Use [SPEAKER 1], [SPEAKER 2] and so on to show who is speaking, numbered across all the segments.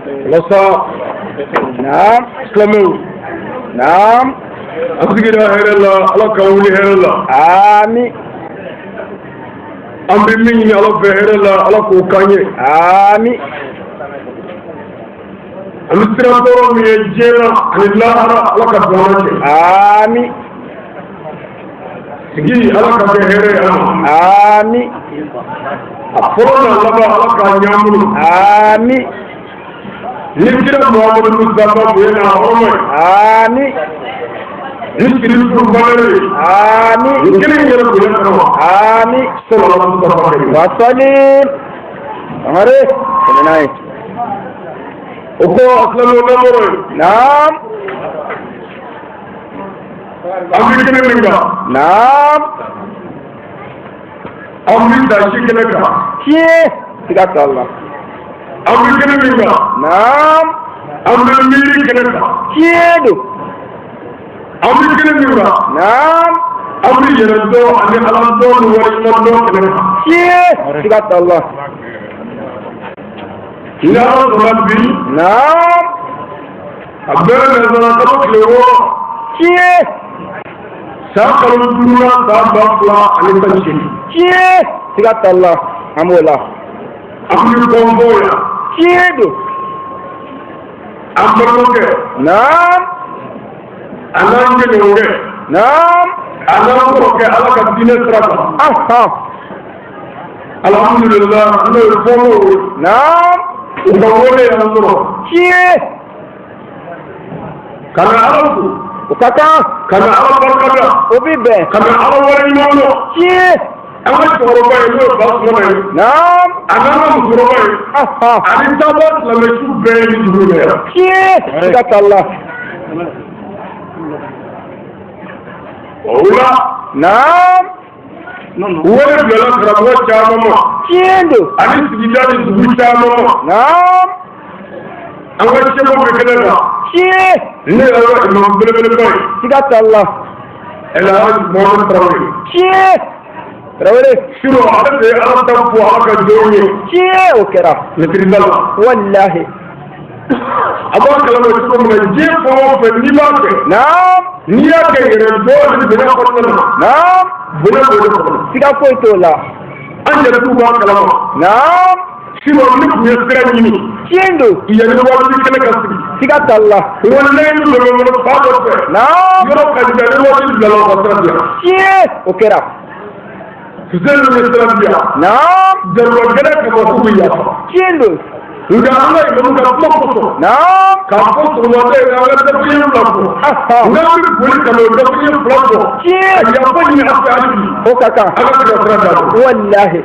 [SPEAKER 1] Walasa.
[SPEAKER 2] Naam.
[SPEAKER 1] Silamɛw.
[SPEAKER 2] Naam.
[SPEAKER 1] An sigira hɛrɛ la, Ala ka wuli hɛrɛ la.
[SPEAKER 2] Ami.
[SPEAKER 1] An bɛ min ɲini Ala fɛ hɛrɛ la, Ala k'o k'an ye.
[SPEAKER 2] Ami.
[SPEAKER 1] An bɛ siran tɔɔrɔ min ye diɲɛ na ani lahara, Ala ka don an cɛ.
[SPEAKER 2] Ami.
[SPEAKER 1] Sigi, Ala ka kɛ hɛrɛ ye an ma.
[SPEAKER 2] Ami.
[SPEAKER 1] A fɔlɔ n'a laban, Ala k'a ɲɛ an bolo.
[SPEAKER 2] Ami.
[SPEAKER 1] Ni kira Muhamadu Mustafa bonya n'a hɔrɔma ye.
[SPEAKER 2] Ami.
[SPEAKER 1] Ni sirifu valeur ye.
[SPEAKER 2] Ami.
[SPEAKER 1] Ni kelen yɛrɛ bonya kama.
[SPEAKER 2] Ami.
[SPEAKER 1] Sɔlɔla Mustafa kɛ.
[SPEAKER 2] Wasalim. Sangare. Tɛmɛ n'a ye.
[SPEAKER 1] O kɔ, silamɛw lamɔrɔ ye.
[SPEAKER 2] Naam.
[SPEAKER 1] An bɛ kɛnɛ min kan.
[SPEAKER 2] Naam.
[SPEAKER 1] An bɛ taasi kɛnɛ kan.
[SPEAKER 2] Tiɲɛ. Siga t'a la.
[SPEAKER 1] An bɛ kɛnɛ min kan.
[SPEAKER 2] Naam.
[SPEAKER 1] An bɛ miiri kɛnɛ kan.
[SPEAKER 2] Tiɲɛ don.
[SPEAKER 1] An bɛ kɛnɛ min kan.
[SPEAKER 2] Naam.
[SPEAKER 1] An bɛ yɛrɛ dɔn ani Ala dɔn ni waleɲuman dɔn kɛnɛ kan.
[SPEAKER 2] Tiɲɛ. Siga t'a la.
[SPEAKER 1] Ni Ala sɔnna bi.
[SPEAKER 2] Naam.
[SPEAKER 1] A bɛɛ nanzara kalo tile 6.
[SPEAKER 2] Tiɲɛ.
[SPEAKER 1] San kalo 5nan san 2018.
[SPEAKER 2] Tiɲɛ. Siga t'a la. An b'o la.
[SPEAKER 1] An bɛ kɔnbɔ yan.
[SPEAKER 2] Tiɲɛ don.
[SPEAKER 1] An balimakɛ.
[SPEAKER 2] Naam.
[SPEAKER 1] A n'an jɛɲɔgɔnkɛ.
[SPEAKER 2] Naam.
[SPEAKER 1] A n'an kɔrɔkɛ Ala ka diinɛ sira kan.
[SPEAKER 2] Ahan.
[SPEAKER 1] Alhamdulilah, n'o ye fɔlɔ ye.
[SPEAKER 2] Naam.
[SPEAKER 1] U ka wele y'an sɔrɔ.
[SPEAKER 2] Tiɲɛ.
[SPEAKER 1] Ka na Ala fo.
[SPEAKER 2] O ka kan.
[SPEAKER 1] Ka na Ala barikada.
[SPEAKER 2] O bi bɛn.
[SPEAKER 1] Ka na Ala waleɲuman dɔn.
[SPEAKER 2] Tiɲɛ.
[SPEAKER 1] An ka cɛkɔrɔba ye, n'o ye Basumana ye.
[SPEAKER 2] Naam.
[SPEAKER 1] A n'an ka musokɔrɔba ye.
[SPEAKER 2] Ahan.
[SPEAKER 1] Ani taaba silamɛsu bɛɛ ye ni dugu in na yan.
[SPEAKER 2] Tiɲɛ. Siga t'a la.
[SPEAKER 1] O la.
[SPEAKER 2] Naam.
[SPEAKER 1] Wele bilala karamɔgɔ caman ma.
[SPEAKER 2] Tiɲɛ don.
[SPEAKER 1] Ani sigida ni dugu caman ma.
[SPEAKER 2] Naam.
[SPEAKER 1] An ka sɛbɛnw bɛ kɛnɛ kan.
[SPEAKER 2] Tiɲɛ.
[SPEAKER 1] Ne yɛrɛ ka imam belebeleba ye.
[SPEAKER 2] Siga t'a la.
[SPEAKER 1] Elhaji Mohamed Traoré.
[SPEAKER 2] Tiɲɛ. Tarawele.
[SPEAKER 1] Surɔ ale de ye Ala ta fɔ Ala ka jɔnw ye.
[SPEAKER 2] Tiɲɛ o kɛra.
[SPEAKER 1] Misirida la.
[SPEAKER 2] Walahi.
[SPEAKER 1] A b'a kalama cogo min na, diɲɛ fɛn o fɛn n'i b'a kɛ.
[SPEAKER 2] Naam.
[SPEAKER 1] N'i y'a kɛ yɛrɛ dɔn ni bonya kɔnɔna na.
[SPEAKER 2] Naam.
[SPEAKER 1] Bonya b'o de kɔnɔ.
[SPEAKER 2] Siga foyi t'o la.
[SPEAKER 1] An yɛrɛ t'u b'a kalama.
[SPEAKER 2] Naam.
[SPEAKER 1] Surɔ ne tun ye sira ɲini.
[SPEAKER 2] Tiɲɛ don.
[SPEAKER 1] Yanni waati kɛnɛ ka sigi.
[SPEAKER 2] Siga t'a la.
[SPEAKER 1] Walayi ni dɔgɔ kɔnɔ fa dɔ fɛ.
[SPEAKER 2] Naam.
[SPEAKER 1] Yɔrɔ ka jan, ni waati bilala o ka sira di yan.
[SPEAKER 2] Tiɲɛ o kɛra.
[SPEAKER 1] Fuseni bɛ sira di yan.
[SPEAKER 2] Naam.
[SPEAKER 1] Jaruba gɛlɛn kama k'u bɛ yafa.
[SPEAKER 2] Tiɲɛ don.
[SPEAKER 1] Nka an ka imamu ka kuma kosɔn.
[SPEAKER 2] Naam.
[SPEAKER 1] K'a fɔ sɔgɔmada in na, an ka dakuruɲɛ fila fɔ.
[SPEAKER 2] Ahan.
[SPEAKER 1] N'an bɛ boli ka n'o dakuruɲɛ fila fɔ.
[SPEAKER 2] Tiɲɛ.
[SPEAKER 1] Ka yafa ɲini a fɛ hali bi.
[SPEAKER 2] O ka kan.
[SPEAKER 1] Ala bɛ ka sira d'a ma.
[SPEAKER 2] Walahi.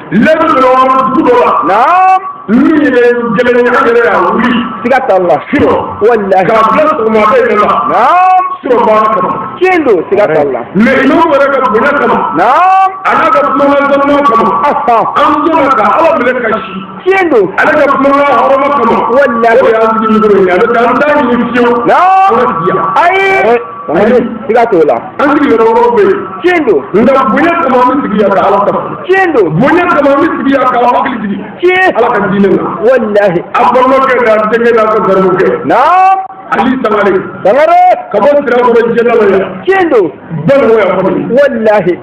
[SPEAKER 1] Lɛbɛ dɔrɔn dugu dɔ la.
[SPEAKER 2] Naam.
[SPEAKER 1] Min yɛrɛ gɛlɛn ye, an yɛrɛ y'a wuli.
[SPEAKER 2] Siga t'a la.
[SPEAKER 1] Surɔ.
[SPEAKER 2] Walahi.
[SPEAKER 1] K'a bila sɔgɔmada in la.
[SPEAKER 2] Naam.
[SPEAKER 1] Surɔ baara kama.
[SPEAKER 2] Tiɲɛ don. Siga t'a la.
[SPEAKER 1] Mɛ imamu yɛrɛ ka bonya kama.
[SPEAKER 2] Naam.
[SPEAKER 1] A n'a ka kumakan sanuman kama.
[SPEAKER 2] Ahan.
[SPEAKER 1] An sɔnna ka Ala minɛ ka si.
[SPEAKER 2] Tiɲɛ don.
[SPEAKER 1] Ale ka kumakan hɔrɔma kama.
[SPEAKER 2] Walahi.
[SPEAKER 1] O de y'an sigi mikoro in ye. A bɛ taa an t'a ɲini fiyewu.
[SPEAKER 2] Naam.
[SPEAKER 1] An ka sigi yan.
[SPEAKER 2] Ayi.
[SPEAKER 1] Ayi.
[SPEAKER 2] Siga t'o la.
[SPEAKER 1] An sigi yɔrɔ wɛrɛw bɛ yen.
[SPEAKER 2] Tiɲɛ don.
[SPEAKER 1] Nka bonya kama an bɛ sigi yan ka Ala ta.
[SPEAKER 2] Tiɲɛ don.
[SPEAKER 1] Bonya kama an bɛ sigi yan ka hakili jigin.
[SPEAKER 2] Tiɲɛ.
[SPEAKER 1] Ala ka diinɛ na.
[SPEAKER 2] Walahi.
[SPEAKER 1] A balimakɛ n'a denkɛ n'a ka garibukɛ.
[SPEAKER 2] Naam.
[SPEAKER 1] Ali Sangare.
[SPEAKER 2] Sangare.
[SPEAKER 1] Ka bɔ Sirakɔrɔ jɛda la yan.
[SPEAKER 2] Tiɲɛ don.
[SPEAKER 1] Balimaw y'a fɔ nin.
[SPEAKER 2] Walahi.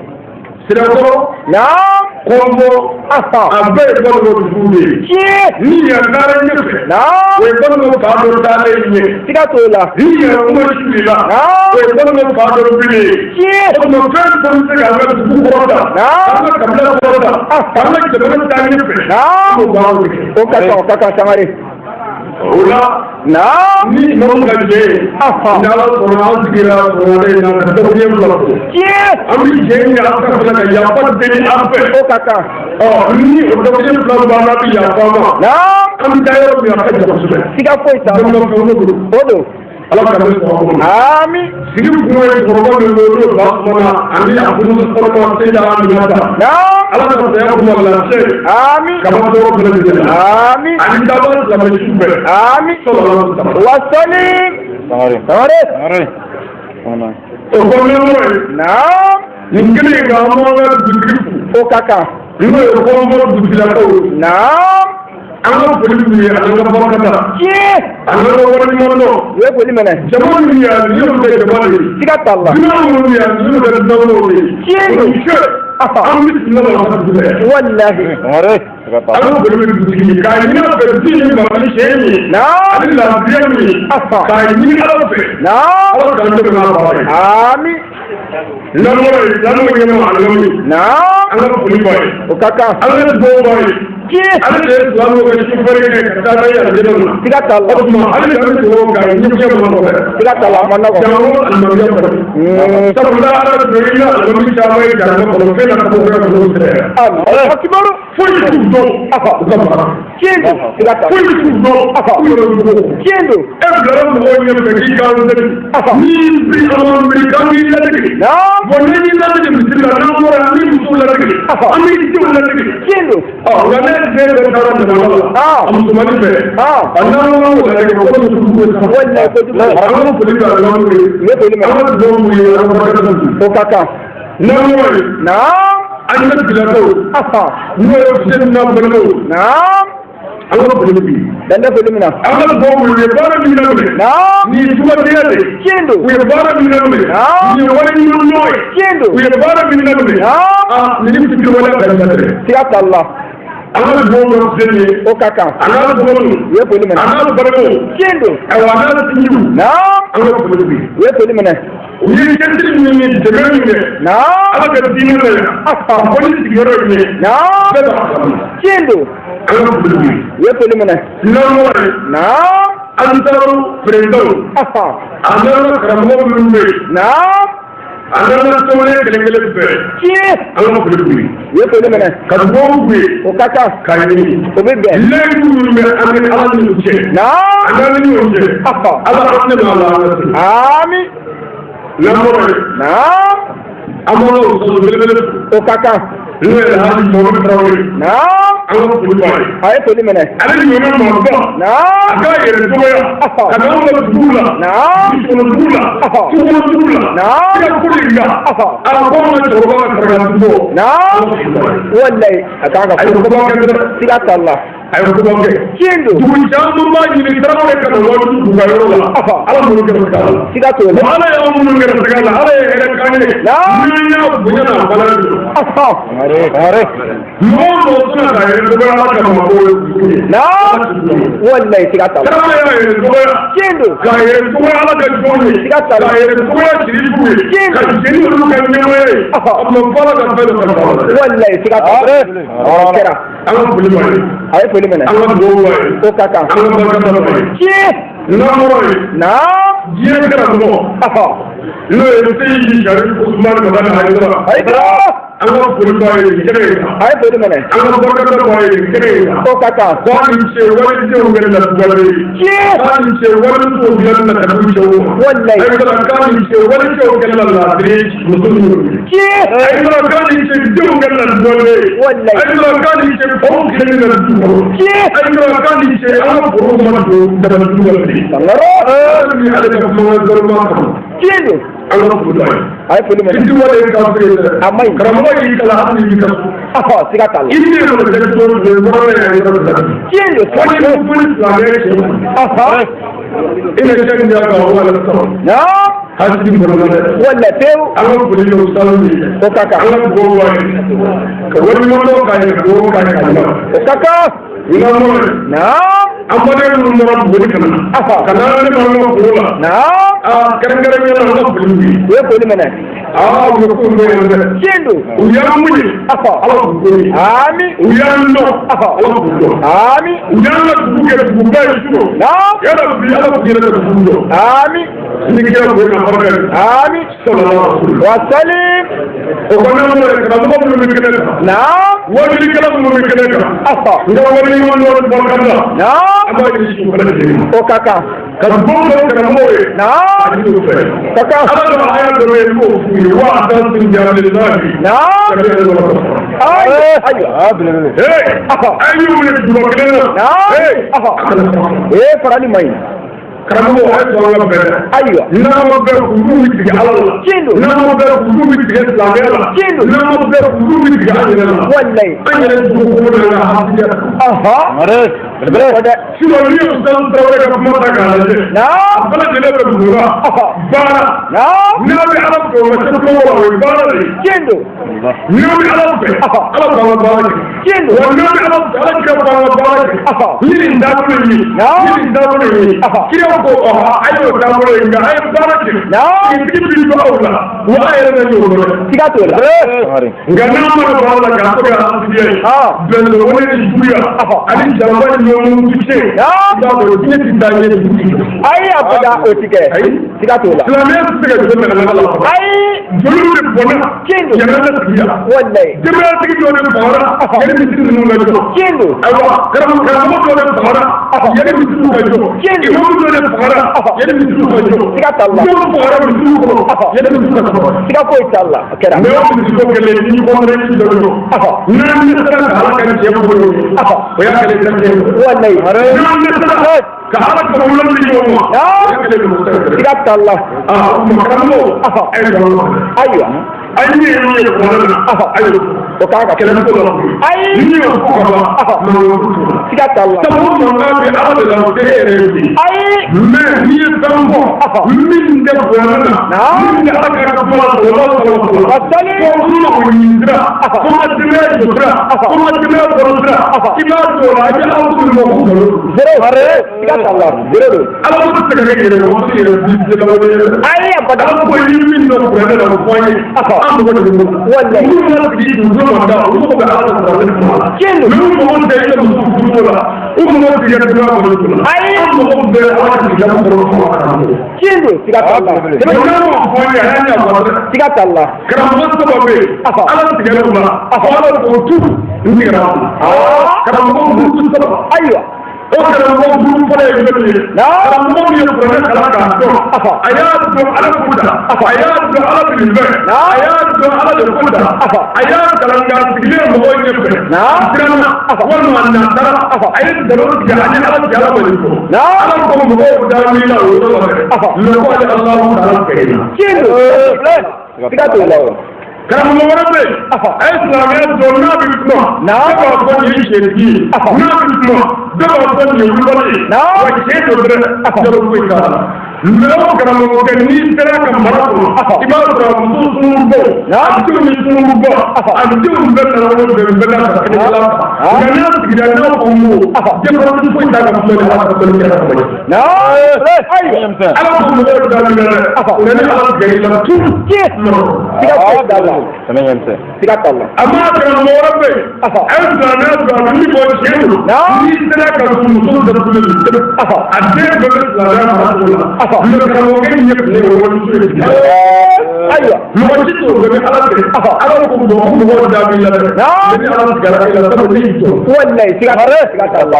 [SPEAKER 1] Sirakɔrɔ.
[SPEAKER 2] Naam.
[SPEAKER 1] Kɔnbɔ.
[SPEAKER 2] Ahan.
[SPEAKER 1] A bɛɛ ye balimaw dugu de ye.
[SPEAKER 2] Tiɲɛ.
[SPEAKER 1] Ni yan taara ɲɛfɛ.
[SPEAKER 2] Naam.
[SPEAKER 1] O ye balimaw fa dɔ taalen ɲɛ.
[SPEAKER 2] Siga t'o la.
[SPEAKER 1] Ni yan kuma suli la.
[SPEAKER 2] Naam.
[SPEAKER 1] O ye balimaw fa dɔ bilen ye.
[SPEAKER 2] Tiɲɛ.
[SPEAKER 1] O tuma fɛn fɛn bɛ se k'an ka dugu kɔrɔta.
[SPEAKER 2] Naam.
[SPEAKER 1] K'an ka kabila kɔrɔta. K'an ka jamana taa ɲɛfɛ.
[SPEAKER 2] Naam.
[SPEAKER 1] An b'o baaraw de kɛ.
[SPEAKER 2] O ka kan, o ka kan Sangare.
[SPEAKER 1] O la.
[SPEAKER 2] Naam.
[SPEAKER 1] Ni imamu ka jɛ ye.
[SPEAKER 2] Ahan.
[SPEAKER 1] Ni Ala sɔnna, an sigira sɔgɔmada in na ka dakuruɲɛ fila fɔ.
[SPEAKER 2] Tiɲɛ.
[SPEAKER 1] An bɛ jɛ ɲini Ala fɛ fana ka yafa deli an fɛ.
[SPEAKER 2] O ka kan.
[SPEAKER 1] Ɔ ni o dakuruɲɛ fila banna, an bɛ yafa an ma.
[SPEAKER 2] Naam.
[SPEAKER 1] An bɛ taa yɔrɔ min a ka jan kosɛbɛ.
[SPEAKER 2] Siga foyi t'a la.
[SPEAKER 1] Balimakɛ o don.
[SPEAKER 2] O don.
[SPEAKER 1] Ala ka ne sɔrɔ kɔnɔ.
[SPEAKER 2] Ami.
[SPEAKER 1] Sigi kun ye cɛkɔrɔba min bɛ n'o ye Basumana ani a furumuso kɔrɔma Seyida Aminata.
[SPEAKER 2] Naam.
[SPEAKER 1] Ala ka saya kuma lafiya ye.
[SPEAKER 2] Ami.
[SPEAKER 1] Kaba tɔɔrɔ bɛɛ lajɛlen la.
[SPEAKER 2] Ami.
[SPEAKER 1] Ani taaba silamɛ su bɛɛ.
[SPEAKER 2] Ami.
[SPEAKER 1] Sɔlɔlɔ alaihi wa
[SPEAKER 2] Wasalim.
[SPEAKER 3] Sangare.
[SPEAKER 2] Sangare.
[SPEAKER 3] Sangare.
[SPEAKER 1] O kɔnɔna ye.
[SPEAKER 2] Naam.
[SPEAKER 1] Nin kelen in kan, an b'an ka dugutigi fo.
[SPEAKER 2] O ka kan.
[SPEAKER 1] N'o ye Kɔnbɔ dugutigilakaw ye.
[SPEAKER 2] Naam.
[SPEAKER 1] An ka foli b'u ye, an ka barika da.
[SPEAKER 2] Tiɲɛ.
[SPEAKER 1] An ka waleɲuman dɔn.
[SPEAKER 2] U ye foli minɛ.
[SPEAKER 1] Jama min yan, nin y'olu ka jama de ye.
[SPEAKER 2] Siga t'a la.
[SPEAKER 1] Dunan minnu yan, nin y'olu ka dunanw de ye.
[SPEAKER 2] Tiɲɛ don.
[SPEAKER 1] O ni ce. An bɛ tile la ka dugu bɛɛ.
[SPEAKER 2] Walahi.
[SPEAKER 1] An ka foli bɛ dugutigi ye. K'a ɲini a fɛ dugutigi ye mara ni sɛ min ye.
[SPEAKER 2] Naam.
[SPEAKER 1] Ani lafiya min ye. K'a ɲini Ala fɛ.
[SPEAKER 2] Naam.
[SPEAKER 1] Ala k'an dɛmɛ n'a baara ye.
[SPEAKER 2] Ami.
[SPEAKER 1] N'an bɔra yen, n'an y'o ɲɛma alimami.
[SPEAKER 2] Naam.
[SPEAKER 1] An ka foli b'a ye.
[SPEAKER 2] O ka kan.
[SPEAKER 1] An ka dugawu b'a ye.
[SPEAKER 2] Tiɲɛ.
[SPEAKER 1] Ale de ye silamɛw ka sufɛri kɛ ka taa n'a ye alijinɛ na.
[SPEAKER 2] Siga t'a la.
[SPEAKER 1] O tuma hali bi an bɛ dugawu k'a ye ɲɛfɛ ma nɔgɔ dɛ.
[SPEAKER 2] Siga t'a la, a ma nɔgɔ.
[SPEAKER 1] Jango alimamiya kɔnɔ. Sabula Ala bɛ don i la alimami caman ye jango kɔnɔ fɛn na ka bɔ ka bɔ sɛrɛ.
[SPEAKER 2] Allahu akbar.
[SPEAKER 1] Foyi t'u dɔn u ka mara.
[SPEAKER 2] Tiɲɛ don. Siga t'a la.
[SPEAKER 1] Foyi t'u dɔn u yɛrɛ dugu.
[SPEAKER 2] Tiɲɛ don.
[SPEAKER 1] E bilara mɔgɔw ɲɛfɛ k'i k'an deli. N'i bi an miiri k'an b'i ladege.
[SPEAKER 2] Naam.
[SPEAKER 1] Bon n'i y'i ladege misiri la, n'an bɔra an b'i musow ladege. An b'i denw ladege.
[SPEAKER 2] Tiɲɛ don.
[SPEAKER 1] Ɔ nka ne den bɛɛ taara jamana la. A musomannin bɛɛ. A n'an ko ladege ko muso ko sa.
[SPEAKER 2] Walahi kojugu.
[SPEAKER 1] An ka foli bɛ alimamiw ye.
[SPEAKER 2] U ye foli
[SPEAKER 1] An
[SPEAKER 2] minɛ.
[SPEAKER 1] ka dugawu b'u ye, an ka barika d'u ye.
[SPEAKER 2] O ka kan.
[SPEAKER 1] N'an bɔra yen,
[SPEAKER 2] Naam.
[SPEAKER 1] an ka tigilakaw, n'o ye Fuseni n'a balimaw,
[SPEAKER 2] Naam.
[SPEAKER 1] an ka foli b'u ye.
[SPEAKER 2] Dan tɛ foli min na.
[SPEAKER 1] An ka dugawu b'u ye, u ye baara min daminɛ.
[SPEAKER 2] Naam.
[SPEAKER 1] Nin ye jumadenya de ye.
[SPEAKER 2] Tiɲɛ don.
[SPEAKER 1] U ye baara min daminɛ.
[SPEAKER 2] Naam.
[SPEAKER 1] Nin ye wale ɲuman ye.
[SPEAKER 2] Tiɲɛ don.
[SPEAKER 1] U ye baara min daminɛ.
[SPEAKER 2] Naam.
[SPEAKER 1] Aa nin ni fitiriwaleya bɛɛ ka dɛ.
[SPEAKER 2] Siga t'a la.
[SPEAKER 1] An ka dugawu bɛ Fuseni ye.
[SPEAKER 2] O ka kan.
[SPEAKER 1] A n'a dɔgɔninw.
[SPEAKER 2] U ye foli
[SPEAKER 1] A
[SPEAKER 2] minɛ.
[SPEAKER 1] n'a balimaw.
[SPEAKER 2] Tiɲɛ don.
[SPEAKER 1] Ayiwa a n'a sinjiw.
[SPEAKER 2] Naam.
[SPEAKER 1] An ka foli b'u ye.
[SPEAKER 2] U ye foli minɛ.
[SPEAKER 1] U ye cɛsiri min ni dɛmɛ min kɛ.
[SPEAKER 2] Naam.
[SPEAKER 1] Ala ka diinɛ la yan. Ka bɔ ni sigiyɔrɔ in ye.
[SPEAKER 2] Naam.
[SPEAKER 1] Bɛɛ b'a kalama.
[SPEAKER 2] Tiɲɛ don.
[SPEAKER 1] An ka foli b'u ye.
[SPEAKER 2] U ye foli minɛ.
[SPEAKER 1] N'an bɔra yen,
[SPEAKER 2] Naam.
[SPEAKER 1] an taara perezidanw, a n'an ka karamɔgɔ minnu bɛ yen,
[SPEAKER 2] Naam.
[SPEAKER 1] a n'an ka tɔnlen kelen kelen bɛɛ,
[SPEAKER 2] Tiɲɛ.
[SPEAKER 1] an ka foli b'u ye.
[SPEAKER 2] U ye foli minɛ.
[SPEAKER 1] Ka dugawu k'u ye.
[SPEAKER 2] O ka kan.
[SPEAKER 1] K'a ɲini.
[SPEAKER 2] O bɛ bɛn.
[SPEAKER 1] Layidu minnu bɛ an ni Ala ni cɛ.
[SPEAKER 2] Naam.
[SPEAKER 1] A n'an ni ɲɔgɔn cɛ. Ala an ne b'a la an ka se.
[SPEAKER 2] Ami.
[SPEAKER 1] N'an bɔra yen,
[SPEAKER 2] Naam.
[SPEAKER 1] an b'an ka ustazu belebele fo.
[SPEAKER 2] O ka kan.
[SPEAKER 1] N'o ye Alhaji Mamadu Tarawele.
[SPEAKER 2] Naam.
[SPEAKER 1] An ka foli b'a ye.
[SPEAKER 2] A ye foli minɛ.
[SPEAKER 1] Ale ɲɔgɔnna maa ba.
[SPEAKER 2] Naam.
[SPEAKER 1] A k'a yɛrɛ dɔgɔya. Ka na anw ka dugu la.
[SPEAKER 2] Naam.
[SPEAKER 1] Dugukɔnɔ dugu la. Tukɔnɔ dugu la.
[SPEAKER 2] Naam.
[SPEAKER 1] I ka ko de yira. A ko an ka cɛkɔrɔba ka saraka bɔ.
[SPEAKER 2] Naam. Walayi a kan ka
[SPEAKER 1] A ye
[SPEAKER 2] fɔ.
[SPEAKER 1] koba kɛ dɛ.
[SPEAKER 2] Siga t'a la.
[SPEAKER 1] A ye koba kɛ.
[SPEAKER 2] Tiɲɛ don.
[SPEAKER 1] Dugu caman b'a ɲini Tarawele ka na waati dugu ka yɔrɔ la. Ala m'olu gɛrɛsɛgɛ a la.
[SPEAKER 2] Siga t'o la.
[SPEAKER 1] Bon Ala y'anw minnu gɛrɛsɛgɛ a la, Ala ye hɛrɛ k'an ye.
[SPEAKER 2] Naam.
[SPEAKER 1] N'an y'a bonya n'a balani don. Mɔgɔ o mɔgɔ tɛna k'a yɛrɛ dɔgɔya Ala kama k'o ye dugu ye.
[SPEAKER 2] Naam. Walayi siga t'a la.
[SPEAKER 1] Tarawele y'a yɛrɛ dɔgɔya.
[SPEAKER 2] Tiɲɛ don.
[SPEAKER 1] K'a yɛrɛ dɔgɔya Ala ka jɔnw ye.
[SPEAKER 2] Siga t'a la.
[SPEAKER 1] K'a yɛrɛ dɔgɔya sirifu ye.
[SPEAKER 2] Tiɲɛ
[SPEAKER 1] Ka jeni olu ka ɲɛnamaya ye. A tuma fɔ Ala ka fɛn dɔ kalifa a la.
[SPEAKER 2] Walayi siga t'a la. O kɛra.
[SPEAKER 1] An ka foli b'a ye.
[SPEAKER 2] A ye foli minɛ.
[SPEAKER 1] An ka dugawu b'a ye.
[SPEAKER 2] O ka kan.
[SPEAKER 1] An ka barikada b'a ye.
[SPEAKER 2] Tiɲɛ.
[SPEAKER 1] N'an bɔra yen,
[SPEAKER 2] Naam.
[SPEAKER 1] diɲɛ karamɔgɔ n'o ye Seyidi Sarifu Usumani Madani Hayidara.
[SPEAKER 2] Hayidara.
[SPEAKER 1] An ka foli b'a ye nin kɛnɛ in kan.
[SPEAKER 2] A ye foli minɛ.
[SPEAKER 1] An ka barikada b'a ye nin kɛnɛ in kan.
[SPEAKER 2] O ka kan.
[SPEAKER 1] K'a ni ce walidenw kɛlen na tugale ye.
[SPEAKER 2] Tiɲɛ.
[SPEAKER 1] K'a ni ce walimusow dilanni na ka d'u cɛw ma.
[SPEAKER 2] Walayi.
[SPEAKER 1] Hayidara k'a ni ce walicɛw kɛlen na laadiri muso minnu ye.
[SPEAKER 2] Tiɲɛ.
[SPEAKER 1] Hayidara k'a ni ce denw kɛlen na tugale ye.
[SPEAKER 2] Walayi.
[SPEAKER 1] Hayidara k'a ni ce faw kɛlen na du kɔnɔ.
[SPEAKER 2] Tiɲɛ.
[SPEAKER 1] Hayidara k'a ni ce an ka forow ma don dabalijugu la bilen.
[SPEAKER 2] Sangaro.
[SPEAKER 1] Hali ni ale ka kumakan gɔlɔma kama.
[SPEAKER 2] Tiɲɛ don.
[SPEAKER 1] An ka foli b'a ye.
[SPEAKER 2] A ye foli minɛ.
[SPEAKER 1] Fiti wale ye kafiri ye dɛ.
[SPEAKER 2] A ma ɲi.
[SPEAKER 1] Karamɔgɔ y'i kalan hali n'i ka so.
[SPEAKER 2] Siga t'a la.
[SPEAKER 1] I ni yɛrɛ bɛ kɛ cogo o cogo, kɔrɔ yɛrɛ yɔrɔ bila.
[SPEAKER 2] Tiɲɛ don.
[SPEAKER 1] Fo ni ko ni silamɛya cɛ ma. I na cɛ min y'a kan o b'a la sɔrɔ.
[SPEAKER 2] Naam.
[SPEAKER 1] Hasidi kɔnɔ dɛ.
[SPEAKER 2] Walayi pewu.
[SPEAKER 1] An ka foli bɛ sanu ye.
[SPEAKER 2] O ka kan.
[SPEAKER 1] An ka dugawu b'a ye. Ka waleɲuman dɔn k'a ye, ka dugawu k'a ye ka ɲa.
[SPEAKER 2] O ka kan.
[SPEAKER 1] N'an bɔra yen,
[SPEAKER 2] Naam.
[SPEAKER 1] an baden minnu bɔra Buguni ka na. Ka na ne ma an ka foro la.
[SPEAKER 2] Naam.
[SPEAKER 1] Aa kɛrɛnkɛrɛnnenya la an ka foli b'u ye.
[SPEAKER 2] U ye foli minɛ.
[SPEAKER 1] Aa u ye ko in bɛɛ ye dɛ.
[SPEAKER 2] Tiɲɛ don.
[SPEAKER 1] U y'an wuli. Ala k'u ko ye.
[SPEAKER 2] Ami.
[SPEAKER 1] U y'an dɔn. Ala k'u dɔn.
[SPEAKER 2] Ami.
[SPEAKER 1] U y'an ka dugu kɛ duguba ye su.
[SPEAKER 2] Naam.
[SPEAKER 1] Yala bi Ala k'u yɛrɛ ka dugu dɔn.
[SPEAKER 2] Ami.
[SPEAKER 1] Ni kira ko ka barika ye.
[SPEAKER 2] Ami.
[SPEAKER 1] Sallallahu alaihi
[SPEAKER 2] Wa salim.
[SPEAKER 1] O kɔnɔna na karamɔgɔ minnu bɛ kɛnɛ kan.
[SPEAKER 2] Naam.
[SPEAKER 1] Wajulikɛla minnu bɛ kɛnɛ kan. N ka waleɲuman dɔn barika da.
[SPEAKER 2] Naam.
[SPEAKER 1] An b'a ɲini su fana lajɛlen ma.
[SPEAKER 2] O ka kan.
[SPEAKER 1] Ka dugawu kɛ karamɔgɔw ye.
[SPEAKER 2] Naam.
[SPEAKER 1] A ɲini u fɛ.
[SPEAKER 2] Ka kan.
[SPEAKER 1] Ala ka aya dɔ bɛ yen n b'o f'u ye. Wa a tan sin jaabi.
[SPEAKER 2] Naam. Ayiwa. Ayiwa.
[SPEAKER 1] Hey! A y'u minɛ duguba kelen na.
[SPEAKER 2] Naam.
[SPEAKER 1] Hey!
[SPEAKER 2] Ee farali man ɲi.
[SPEAKER 1] Karamɔgɔ a ye sɔrɔ ka bɛn dɛ.
[SPEAKER 2] Ayiwa.
[SPEAKER 1] N'an ma bɛn kuru bɛ tigɛ Ala la.
[SPEAKER 2] Tiɲɛ don.
[SPEAKER 1] N'an ma bɛn kuru bɛ tigɛ silamɛya la.
[SPEAKER 2] Tiɲɛ don.
[SPEAKER 1] N'an ma bɛn kuru bɛ tigɛ an yɛrɛ la.
[SPEAKER 2] Walayi.
[SPEAKER 1] An yɛrɛ dugukolo de la hasidiya. Sinon ni ye Ustaz Tarawele ka kuma ta k'a lajɛ, a bɛɛ lajɛlen bɛ dugu baara. N'a bɛ Ala fɛ, o ka se kuma la, o ye baara de ye.
[SPEAKER 2] Tiɲɛ don.
[SPEAKER 1] N'a bɛ Ala fɛ, Ala b'an ka baara kɛ.
[SPEAKER 2] Tiɲɛ don.
[SPEAKER 1] Wa n'a bɛ Ala fɛ, Ala kira b'an ka baara kɛ. Ni nin taabolo in ye, ni nin taabolo in ye, kira ko a y'o taabolo ye, nka a ye baara kɛ. Tigi bi don aw la, wa a yɛrɛ bɛ ɲɔgɔn dɔn.
[SPEAKER 2] Siga t'o la.
[SPEAKER 1] Nka n'a ma don baara la k'a to kɛ hasidiya ye, bɛnlɔwale ni juguya ani jaraba ni ɲɔgɔn tucɛ, i b'a dɔn diinɛ ti taa ɲɛ dugu.
[SPEAKER 2] Ayi, a bada o ti kɛ. Siga t'o la.
[SPEAKER 1] Silamɛya tɛ se ka jɔ nɛgɛ la.
[SPEAKER 2] Ayi.
[SPEAKER 1] Joliw de bɔnna.
[SPEAKER 2] Tiɲɛ don.
[SPEAKER 1] Yɛrɛ tɛ sigiya.
[SPEAKER 2] Walayi.
[SPEAKER 1] Denbayatigi dɔw de fagara yanni misiri ninnu ka jɔ.
[SPEAKER 2] Tiɲɛ don.
[SPEAKER 1] Ayiwa, karamɔgɔ dɔw de fagara yanni misiriw ka jɔ.
[SPEAKER 2] Tiɲɛ don.
[SPEAKER 1] Imamu dɔw de fagara yanni misiriw ka jɔ.
[SPEAKER 2] Siga t'a la.
[SPEAKER 1] Dɔw fagara misiriw kɔnɔ yanni misiriw ka sɔrɔ.
[SPEAKER 2] Siga foyi t'a la. A kɛra.
[SPEAKER 1] Mais o misiri kelen ni kɔnɔrɛ ni dɔ jɔ. N'an dɛsɛra ka Ala ka jɛ bolo ye, o y'a kɛlen tɛ.
[SPEAKER 2] Walayi.
[SPEAKER 1] N'an dɛsɛra ka Ala ka wolo di ɲɔgɔn ma, o y'a kɛlen tɛ.
[SPEAKER 2] Siga t'a la.
[SPEAKER 1] Karamɔgɔ, a ye karamɔgɔ.
[SPEAKER 2] Ayiwa.
[SPEAKER 1] An ye min ye kuma na, ayiwa,
[SPEAKER 2] o kan ka
[SPEAKER 1] kɛlɛ t'o la.
[SPEAKER 2] Ayi.
[SPEAKER 1] Ni y'o fɔ ka ban, mankan t'o la.
[SPEAKER 2] Siga t'a la.
[SPEAKER 1] Sabu mankan bɛ Ala de la, o tɛ e yɛrɛ ye bi.
[SPEAKER 2] Ayi.
[SPEAKER 1] Mais n'i ye fɛn fɔ, min tɛ bonya na, min tɛ Ala ka kuma la, o b'a sɔrɔ o la.
[SPEAKER 2] Wasali.
[SPEAKER 1] Fo n mago ɲini sira, fo n ka denbaya jɔ sira, fo n ka denbaya balo sira, i b'a dɔn o la, i bɛ Ala ko min ma ko nkalon don.
[SPEAKER 2] Zéro. Siga t'a la. Zéro don.
[SPEAKER 1] Ala ko tɛ se ka kɛ yɛrɛ ye, o tɛ yɛrɛ bi ye.
[SPEAKER 2] Ayi, a bada.
[SPEAKER 1] Ala ko ye min dɔn kuranɛ la, o fɔ an ye. An mago de b'o la.
[SPEAKER 2] Walayi.
[SPEAKER 1] Minnu mana sigi dugukolo ma da, olu mago bɛ Ala ka kuranɛ kuma la.
[SPEAKER 2] Tiɲɛ don.
[SPEAKER 1] Mais u mago tɛ i ka muso furuko la, u mago tɛ i ka denbaya balo la.
[SPEAKER 2] Ayi.
[SPEAKER 1] An mago bɛ Ala ka sigidaw kɔrɔ fɔ a karamɔgɔ.
[SPEAKER 2] Tiɲɛ don. Siga t'a la.
[SPEAKER 1] Mais n'a m'o fɔ an ye, a y'an ɲɛ bɔ dɛ.
[SPEAKER 2] Siga t'a la.
[SPEAKER 1] Karamɔgɔ saba bɛ yen, Ala tigɛra u la, Ala k'o tu, n tigɛra u la. Karamɔgɔ duuru saba.
[SPEAKER 2] Ayiwa.
[SPEAKER 1] O karamɔgɔ duuru fɔlɔ ye jumɛn ye? Karamɔgɔ min ye kuranɛ kalan k'a dɔn, a y'a dɔn Ala ko da, a y'a dɔn Ala bɛ nin fɛ, a y'a dɔn Ala de ko da, a y'a kalan k'a sigilen mɔgɔw ɲɛfɛ, a siranna walima a natara, a ye nkalon tigɛ ani Ala cɛ, Ala ma nin fɔ. Ala ko mɔgɔw da min la o yɔrɔ la dɛ, mais ko ale Alahu taala fɛ yen.
[SPEAKER 2] Tiɲɛ don. Siga t'o la o.
[SPEAKER 1] Karamɔgɔ wɛrɛ bɛ yen, a ye silamɛya dɔn, n'a bɛ kuma, bɛɛ b'a fɔ nin ye tiɲɛtigi ye, n'a bɛ kuma, bɛɛ b'a fɔ nin ye wulibali ye, wa tiɲɛ don dɛ, nkalon foyi t'a la. Mais o karamɔgɔkɛ, n'i sera ka mara kɔnɔ, i b'a sɔrɔ a muso sunkurubaw, a denw ni sunkurubaw, a denw bɛɛ nana wolo bɛɛ bɛɛ n'a ka kɛnɛkɛla ta. Nka n'a sigira n'a ko n ko, denmisɛnnin foyi t'a ka kuma ni Ala ka dɔnni kɛra kama ye.
[SPEAKER 2] Ayiwa.
[SPEAKER 1] Ala ko mɔgɔw da min na dɛ, nka ni Ala tigɛ i la tu.
[SPEAKER 2] Tiɲɛ. Siga foyi t'a la. Siga t'a la.
[SPEAKER 1] A ma karamɔgɔ wɛrɛ bɛ yen, a ye silamɛya don, a bɛ min fɔ tiɲɛ don, n'i sera ka muso datugulen don, a den bɛɛ bɛ silamɛya mara cogo la. Mais karamɔgɔkɛ in ɲɛ tile o walimuso ye bi.
[SPEAKER 2] Ayiwa.
[SPEAKER 1] Mɔgɔ si t'o dɔn ni Ala tɛ. Ala ko mɔgɔ mɔgɔw da b'i la dɛ, mais ni Ala tigɛra i la, sabu ne y'i jɔ.
[SPEAKER 2] Walayi, siga t'a la.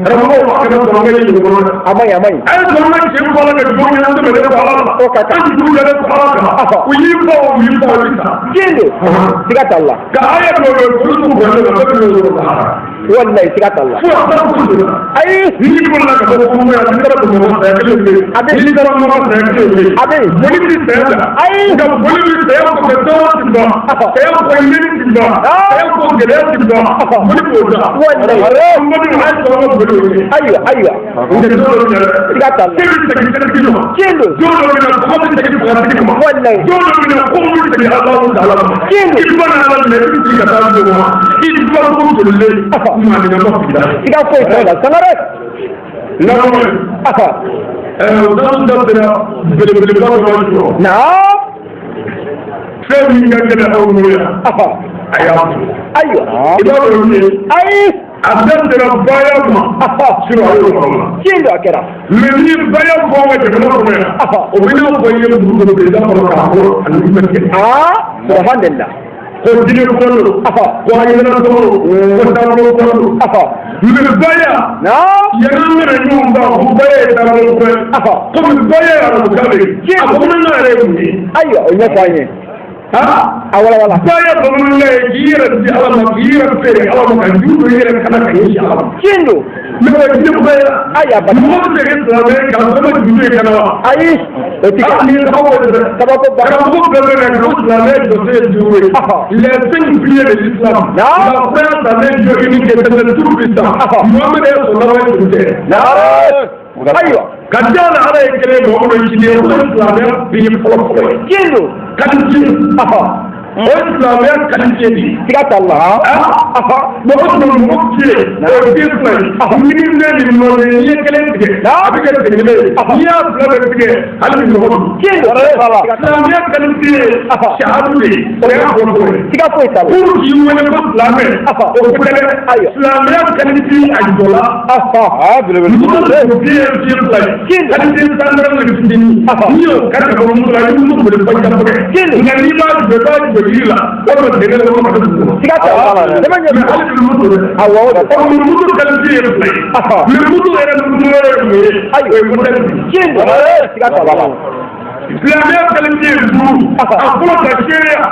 [SPEAKER 1] Karamɔgɔw a kana sɔrɔ kɛ ɲɔgɔn kɔnɔ dɛ.
[SPEAKER 2] A ma ɲi, a ma ɲi.
[SPEAKER 1] A ye sɔrɔ ka cɛ bɔ Ala ka dugu ɲɛna tɛmɛ ne ko Ala la.
[SPEAKER 2] O ka kan.
[SPEAKER 1] An dugu yɛrɛ ko Ala kan. U y'i bɔ o y'i bɔ o y'i ta.
[SPEAKER 2] Tiɲɛ don. Siga t'a la.
[SPEAKER 1] Ka aya dɔw bɛ yen, olu t'u bɔ ne la, bɛɛ bɛ n'o yɔrɔ la.
[SPEAKER 2] Walayi, siga t'a la.
[SPEAKER 1] Fo a taara ko joli la.
[SPEAKER 2] Ayi.
[SPEAKER 1] N'i bolila ka bɔ ko ya, n'i taara Bamakɔ saya kelen bɛ yen.
[SPEAKER 2] A bɛ yen.
[SPEAKER 1] N'i taara Maka saya kelen bɛ yen.
[SPEAKER 2] A bɛ yen.
[SPEAKER 1] Boli bɛ saya la.
[SPEAKER 2] Ayi.
[SPEAKER 1] Nka boli bɛ saya kɔfɛ tɔɔrɔ ti ban. Saya kɔ ɲɛni ti ban. Saya kɔ gɛlɛya ti ban. Boli b'o da.
[SPEAKER 2] Walayi.
[SPEAKER 1] An badenw, a ye sɔrɔ ka boli o ye.
[SPEAKER 2] Ayiwa, ayiwa.
[SPEAKER 1] Nka dɔw bɛ na dɛ.
[SPEAKER 2] Siga t'a la.
[SPEAKER 1] Se bɛ segin sɛnɛtigi ma.
[SPEAKER 2] Tiɲɛ don.
[SPEAKER 1] Don dɔ bɛ na, kɔngɔ bɛ segin fagatigi ma.
[SPEAKER 2] Walayi.
[SPEAKER 1] Don dɔ bɛ na, kɔngɔ bɛ segin Alahu taala ma.
[SPEAKER 2] Tiɲɛ don.
[SPEAKER 1] I ba n'Ala minɛ, i bɛ jigin ka taa don o ma. I ba ko jolilen, maa minɛ ma sigida.
[SPEAKER 2] Siga foyi t'a la. Sangare.
[SPEAKER 1] Naamu. O da sera belebeleba dɔ ma jɔ.
[SPEAKER 2] Naam.
[SPEAKER 1] Fɛn min ka gɛlɛn aw bolo yan, a y'a fɔ.
[SPEAKER 2] Ayiwa.
[SPEAKER 1] I b'a dɔn min ye,
[SPEAKER 2] Ayi.
[SPEAKER 1] a da sera baya ma, sinon a y'o faamu.
[SPEAKER 2] Tiɲɛ don, a kɛra.
[SPEAKER 1] Mais ni baya bɔ an ka jamana kɔnɔ yan, o bɛ n'a fɔ i ye dugu kɔnɔ président kɔnɔ k'a fɔ a ni bɛ kɛ.
[SPEAKER 2] Subhanallah.
[SPEAKER 1] Ko diinɛ kɔnɔ don, ko hakilina kɔnɔ don, ko taabolo kɔnɔ don. Mais baya, yanni an kana ɲɔgɔn ban ko baya ye taabolo kura ye. Komi baya ye arabukan de ye, a bamanankan yɛrɛ ye mun ye?
[SPEAKER 2] Ayiwa, o ɲɛfɔ an ye. A wala wala.
[SPEAKER 1] Baya bamanankan ye k'i yɛrɛ di Ala ma k'i yɛrɛ feere Ala ma ka ju don i yɛrɛ kana ka ɲɛsin Ala ma.
[SPEAKER 2] Tiɲɛ don.
[SPEAKER 1] Mais o ye diinɛ ye.
[SPEAKER 2] Ayi a bada.
[SPEAKER 1] Mɔgɔ bɛ se ka kɛ silamɛ ye k'a sɔrɔ i ma ju don i kana wa?
[SPEAKER 2] Ayi. O ti kɛ.
[SPEAKER 1] Nin ye kabako ye dɛ.
[SPEAKER 2] Kabako ba.
[SPEAKER 1] Karamɔgɔ bɛɛ bɛ na ko silamɛ jɔsen ye duuru ye. Les 5 piliers de l'islam. La croyance en un Dieu unique éternel tout-puissant. Mohamed est son envoyé sur terre.
[SPEAKER 2] Ayiwa.
[SPEAKER 1] Ka da la Ala ye kelen ye mɔgɔ min ye o ye silamɛya pilier fɔlɔ fɔlɔ ye.
[SPEAKER 2] Tiɲɛ don.
[SPEAKER 1] Qualifié. O ye silamɛya qualifié de ye.
[SPEAKER 2] Siga t'a la.
[SPEAKER 1] Mɔgɔ tun bɛ mɔgɔ tiye o ye den fila ye. Minimɛ ni nɔnɔ ye n'i ye kelen tigɛ a bɛ kɛ kelen ye n'i y'a fila bɛɛ tigɛ hali bi mɔgɔ don.
[SPEAKER 2] Tiɲɛ don.
[SPEAKER 1] Silamɛya qualifié sahadu de ye o y'a fɔlɔ fɔlɔ ye.
[SPEAKER 2] Siga foyi t'a la.
[SPEAKER 1] Pour k'i wele ko silamɛ o tɛ dɛ. Silamɛya qualifié a jɔ la. Muso de den ye den fila ye. Qualifié sandarama de fitinin. N'i y'o kari ka bɔ muso la i bɛ muso boli fɔ i ka fɛgɛ. Nka n'i b'a jɔ i b'a jɔ yiri la walima dɛgɛ la walima ka dugu kɔnɔ.
[SPEAKER 2] Siga t'a la. Ne ma ɲɛ.
[SPEAKER 1] Mais hali bi muso dɛ.
[SPEAKER 2] Awɔ o don.
[SPEAKER 1] Ɔ mais muso qualifié ye fila ye. Mais muso yɛrɛ muso yɛrɛ ye mun ye? O ye modèle de ye.
[SPEAKER 2] Tiɲɛ don. Siga t'a la.
[SPEAKER 1] Silamɛya qualifié ye duuru. A fɔlɔ ka seereya.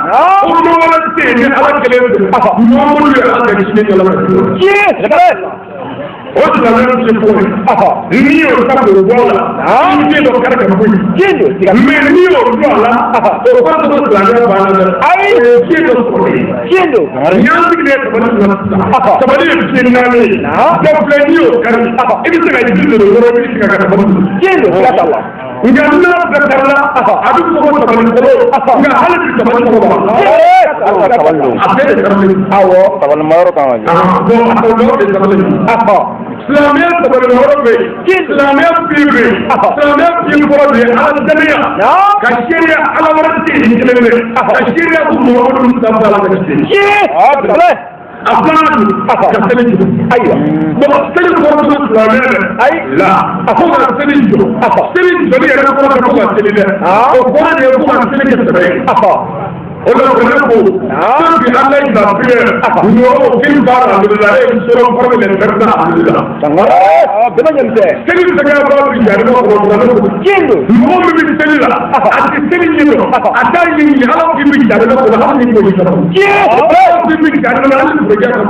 [SPEAKER 1] O dɔ wɛrɛ tɛ yen ni Ala kelen don. Muhamadu ye Ala ka ciden ye Ala ka ciden.
[SPEAKER 2] Tiɲɛ.
[SPEAKER 1] O silamɛya tɛ fɔlɔ ye. N'i y'o ta k'o bɔ a la, i den dɔ kari ka bɔ yen.
[SPEAKER 2] Tiɲɛ don.
[SPEAKER 1] Mais n'i y'o bɔ a la, o kɔrɔ tɛ ko silamɛya banna dɛ.
[SPEAKER 2] Ayi.
[SPEAKER 1] O ye fiɲɛ dɔ sɔrɔ yen.
[SPEAKER 2] Tiɲɛ don.
[SPEAKER 1] Nin y'an sigilen ye tabali kunna sisan. Tabali ye fiɲɛ naani ye. Dɔ filɛ n'i y'o kari, i bɛ se ka ji don yɔrɔ i bɛ se ka tabali dun.
[SPEAKER 2] Tiɲɛ don. Siga t'a la.
[SPEAKER 1] Nka n'a bɛɛ karila, a bɛ fɔ ko tabali kɔrɔ. Nka hali bi tabali kɔrɔ b'a la. A bɛɛ de karilen.
[SPEAKER 2] Awɔ.
[SPEAKER 3] Tabali mayɔrɔ kan ka jɔ.
[SPEAKER 1] Bon a tɔ de karilen. Silamɛya tabali yɔrɔ bɛ yen. Silamɛya fiye bɛ yen. Silamɛya fiye kɔrɔ bɛ yen. Ala dannaya. Ka seereya Ala wɛrɛ tɛ yen ni kelen bɛ. Ka seereya ko Muhamadu Mustafa Ala ka ciden.
[SPEAKER 2] Tiɲɛ.
[SPEAKER 1] A filanan don ka seli jɔ.
[SPEAKER 2] Ayiwa.
[SPEAKER 1] Bon seli kɔrɔ tɛ silamɛya dɛ.
[SPEAKER 2] Ayi.
[SPEAKER 1] La a ko ka seli jɔ. Seli jɔli yɛrɛ kɔrɔ tɛ ko ka seli dɛ. O kɔrɔ de ye ko ka seli kɛ sɛbɛ ye. O la o ko ceux qui enlèvent la prière n'auront aucune part en l'au-delà et ils seront parmi les perdants en l'au-delà.
[SPEAKER 2] Bɛɛ ma ɲɛ tɛ.
[SPEAKER 1] Seli bɛ se ka bɔ bi jaabi kɔrɔ kɔrɔ.
[SPEAKER 2] Tiɲɛ don.
[SPEAKER 1] Mɔgɔ min bɛ seli la a tɛ seli ɲɛ dɔn a t'a ɲini Ala k'i bɛ jaabi kɔrɔ hali ni ko y'i sɔrɔ.
[SPEAKER 2] Tiɲɛ.
[SPEAKER 1] Ala k'i bɛ jaabi kɔrɔ hali ni ko y'i sɔrɔ.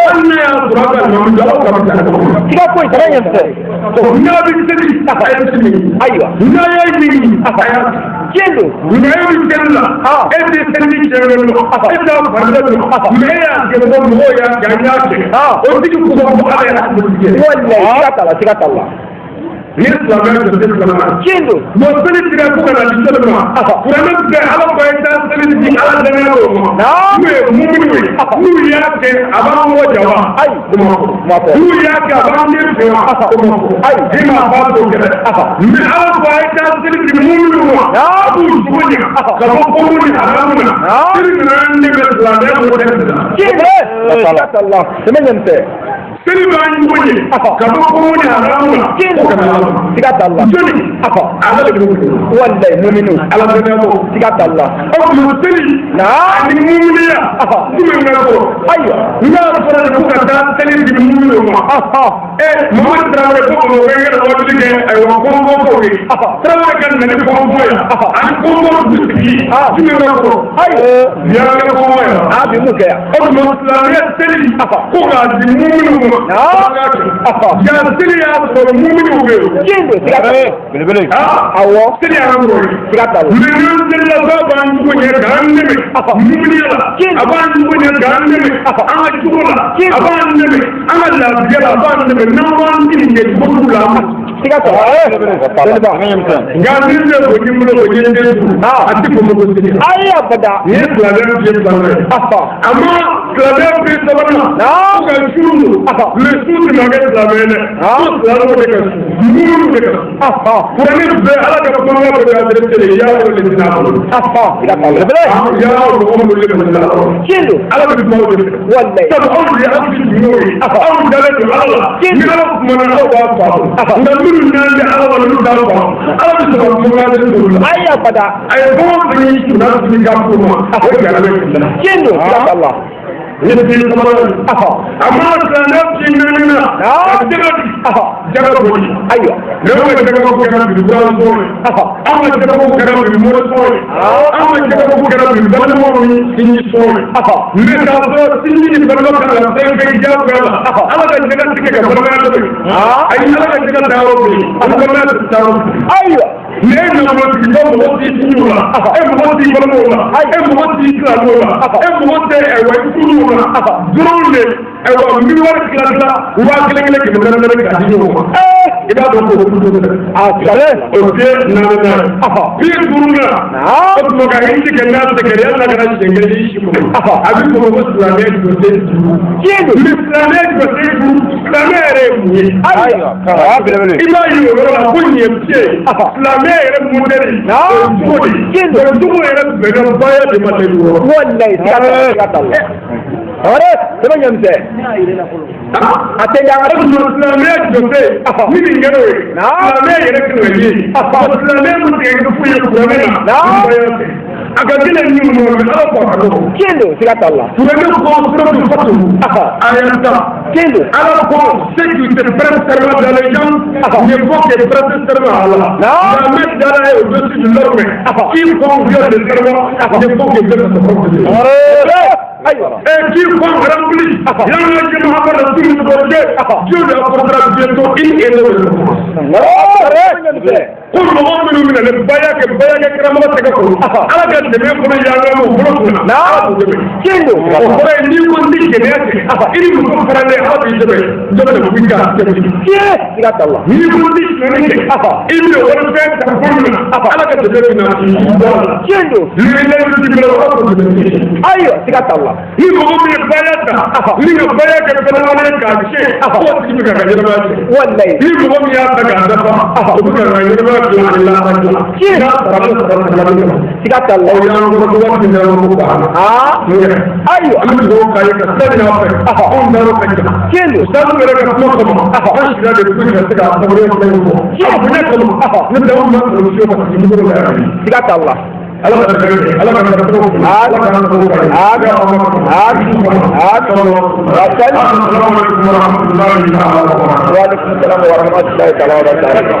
[SPEAKER 1] Hali n'a y'a sɔrɔ a ka ɲɔgɔn dɔn Ala k'a bɛ jaabi kɔrɔ.
[SPEAKER 2] Siga foyi t'a la. Ɲɛ tɛ.
[SPEAKER 1] N'a bɛ seli a ye seli.
[SPEAKER 2] Ayiwa.
[SPEAKER 1] N'a y'a ɲini a y'a.
[SPEAKER 2] Tiɲɛ don.
[SPEAKER 1] Nka e bɛ seli la e tɛ seli ni cɛ wɛrɛ dɔn e t'a farida dɔn mais e y'a kɛ ko mɔgɔw y'a kɛ an y'a kɛ o tigi ko ko Ala y'a kɛ.
[SPEAKER 2] Walayi siga t'a la siga t'a la.
[SPEAKER 1] Ni silamɛya jɔ tɛ silamɛya.
[SPEAKER 2] Tiɲɛ don.
[SPEAKER 1] Bon seli tigɛ fo ka na di seli ma. Kuranɛ bɛɛ Ala ko a ye taa seli di Ala danaya dɔw ma. N'u ye muminiw ye n'u y'a kɛ a b'an mɔgɔ ja wa?
[SPEAKER 2] Ayi.
[SPEAKER 1] O ma fɔ.
[SPEAKER 2] Ma fɔ.
[SPEAKER 1] N'u y'a kɛ a b'an den fɛ wa? O ma fɔ.
[SPEAKER 2] Ayi.
[SPEAKER 1] I m'a fɔ a t'o kɛ dɛ. Mais Ala ko a ye taa seli di muminiw ma. A b'u jogo ɲɛ ka bɔ kɔngɔ ni haramu na. Seli nana ne bɛ silamɛya mɔgɔ tɛ la.
[SPEAKER 2] Tiɲɛ don. Siga t'a la. Sɛmɛ ɲɛ tɛ.
[SPEAKER 1] Seli b'an jogo ɲɛ ka bɔ kɔngɔ ni haramu na.
[SPEAKER 2] Tiɲɛ
[SPEAKER 1] Fo ka na Ala ma.
[SPEAKER 2] Siga t'a la.
[SPEAKER 1] Jɔnni? Ala de bɛ wele.
[SPEAKER 2] Walayi muminu.
[SPEAKER 1] Ala danaya mɔgɔ.
[SPEAKER 2] Siga t'a la.
[SPEAKER 1] O tuma seli ani muminiya jumɛn ka kɔrɔ?
[SPEAKER 2] Ayiwa.
[SPEAKER 1] N'a fɔra de ko ka taa seli di muminiw ma. Mamadu Tarawele ko Bamakɔ i kana wajuli kɛ ayiwa kɔnbɔ ko ye. Tarawele ka na ni kɔnbɔ ye ani kɔnbɔ dugutigi jumɛn ka kɔrɔ?
[SPEAKER 2] Ayiwa.
[SPEAKER 1] Yala kɛra kɔnbɔ ye.
[SPEAKER 2] A bi mun kɛ yan?
[SPEAKER 1] O tuma silamɛya seli ko k'a di muminiw ma. Ja seli y'a sɔrɔ muminiw bɛ yen.
[SPEAKER 2] Tiɲɛ don. Siga t'a la.
[SPEAKER 3] Belebele.
[SPEAKER 2] Awɔ.
[SPEAKER 1] Seli y'an ka kɔrɔ ye.
[SPEAKER 2] Siga t'a la.
[SPEAKER 1] Mais n'an selila ba b'an jogo ɲɛ k'an dɛmɛ muminiya la a b'an jogo ɲɛ k'an dɛmɛ an ka jogo la a b'an dɛmɛ an ka lafiya la a b'an dɛmɛ n'an b'an nin kɛ jogo la.
[SPEAKER 2] Siga t'a la.
[SPEAKER 1] Nka ni ne ko k'i bolo ko k'i den turu a ti fɔ ko seli.
[SPEAKER 2] Ayi abada.
[SPEAKER 1] Nin ye silamɛya fiye filanan ye. A ma silamɛya fiye sabanan ko ka sun don mais sun tɛ maa kɛ silamɛ ye dɛ ko silamɛw de ka sun muminiw de ka sun. Kuranɛ bɛɛ Ala ka kumakan bɛɛ bɛ adressé de yaa ayyuhal ladina amanu.
[SPEAKER 2] Siga t'a la.
[SPEAKER 1] Yaa mɔgɔ minnu bɛ limaniya la.
[SPEAKER 2] Tiɲɛ don.
[SPEAKER 1] Ala bɛ kuma o de fɛ.
[SPEAKER 2] Walayi.
[SPEAKER 1] Sabu anw de ye anw ti jumɛnw ye. Anw dalen don Ala la. Ni Ala kumana aw b'a faamu. Nka minnu n'an bɛ Ala la olu t'a faamu. Ala bɛ sɔrɔ ka kumakan adressé olu la.
[SPEAKER 2] Ayi abada.
[SPEAKER 1] A ye fɛn o fɛn y'i kunna sigi ka f'u ma o ye jarabi ye.
[SPEAKER 2] Tiɲɛ don. Siga t'a la.
[SPEAKER 1] Ni bi kamara a ma silamɛ ci naani na a jaga di jaga boli
[SPEAKER 2] ayiwa
[SPEAKER 1] ne ma jaga ko kɛra bi buran sɔn an ma jaga ko kɛra bi mori sɔn an ma jaga ko kɛra bi balimaw ni sinji sɔn ne ka fɔ sinji ni balima kan ka fɛn fɛn jagoya la ala ka jaga tigɛ ka balimaya dɔ yen ayi ala ka jaga dayɔrɔ bɛ yen ani balimaya dayɔrɔ bɛ yen
[SPEAKER 2] ayiwa
[SPEAKER 1] ne ye nafolotigiba mɔgɔ t'i sinjiw la e mɔgɔ t'i balimaw la e mɔgɔ t'i silamɛw la e mɔgɔ tɛ ayiwa i furuw la dɔrɔn de ayiwa n bɛ wari tila tila 1000 kelen 400 400 k'a di ɲɔgɔn ma i b'a dɔn k'o kudu dɛ
[SPEAKER 2] a
[SPEAKER 1] o ye naaninan ye bi duurunan o tuma ka hiji kɛ n'a tɛ kɛ hali n'a kɛra siɲɛ kelen i si kɔnɔ a bɛ fɔ ko silamɛ jɔ tɛ duuru ni silamɛ jɔ tɛ duuru silamɛ yɛrɛ ye mun ye
[SPEAKER 2] ayiwa
[SPEAKER 1] i b'a ye o yɔrɔ la ko nin ye fiye silamɛ yɛrɛ modèle o ye cogo di o cogo yɛrɛ bɛnna baaya de ma tɛ wɔɔrɔ.
[SPEAKER 2] Wallahi siga t'a la ɔre sɛbɛn ɲɛmisɛn a tɛ ɲaga
[SPEAKER 1] o tuma silamɛya jɔ tɛ ni nin kɛra o ye silamɛya yɛrɛ kan ka ye silamɛya min tigɛ kɛ foyi ye kuranɛ na ni baaya tɛ a ka gɛlɛn ni mun ma ala ko a ka dɔgɔ.
[SPEAKER 2] Tiɲɛ don siga t'a la.
[SPEAKER 1] Kuranɛ ko suratul Fatih aya 10
[SPEAKER 2] tiɲɛ don.
[SPEAKER 1] Ala ko ceux qui se prêtent serment d'allégeance ne font que prêter serment à Allah. La main d'Allah est au-dessus de leur main. Quiconque viole le serment ne faut que viole sa propre vie.
[SPEAKER 2] Ayiwa.
[SPEAKER 1] Et quiconque remplit l'engagement envers le Dieu, Dieu lui apportera bientôt une énorme récompense. Ko mɔgɔ minnu bɛna ne baya kɛ baya kɛ karamɔgɔ tɛgɛ kɔnɔ ala ka dɛmɛ kɔnɔ yaala o bolo kunna ala b'u dɛmɛ.
[SPEAKER 2] Tiɲɛ don.
[SPEAKER 1] O kɔrɔ ye n'i ko n ti jɛnɛya kɛ i ni muso faralen ala b'i dɛmɛ dɔ bɛ na wuli k'a dɛmɛ.
[SPEAKER 2] Tiɲɛ siga t'a la.
[SPEAKER 1] N'i ko n ti sonyali kɛ i bɛna walifɛn ta ko min na ala ka dɛmɛ bɛ na i bɔ a la.
[SPEAKER 2] Tiɲɛ don.
[SPEAKER 1] N'i ye layidu di bila ala k'o dɛmɛ.
[SPEAKER 2] Ayiwa siga t'a la.
[SPEAKER 1] Ni mɔgɔ min ye baya ta ni ka baya kɛ fɛn wɛrɛ ye k'a tiɲɛ k'o tigi bɛ k'a ka ɲɛnamaya tiɲɛ.
[SPEAKER 2] Wallahi.
[SPEAKER 1] Ni mɔgɔ min y'a ta k'a dafa o bɛ k'a ka ɲɛnamaya dilan ani lahara dilan. N'a sara bɛ sara sara min kama.
[SPEAKER 2] Siga t'a la.
[SPEAKER 1] Aw y'an kɔrɔ waati min na an ko k'a la.
[SPEAKER 2] Ayiwa.
[SPEAKER 1] An bɛ dugawu k'a ye ka sira ɲini aw fɛ. Anw taara ka jan.
[SPEAKER 2] Tiɲɛ don.
[SPEAKER 1] Ustaz yɛrɛ ka kuma kama an sira de bɛ ka se k'a sababu fɛn fɔ. A bonya kama ne tɛ anw ma kalan fiyewu ka sigi nimoro la yan.
[SPEAKER 2] Siga t'a la.
[SPEAKER 1] Ala ka dɛmɛ kɛ ala ka dɛmɛ kɛ ala ka dɛmɛ kɛ. Assalamu alaikum warahmatullahi ta'ala wabarakatuh.
[SPEAKER 2] Wa alaikum salam wa rahmatullahi ta'ala wa barakatuh.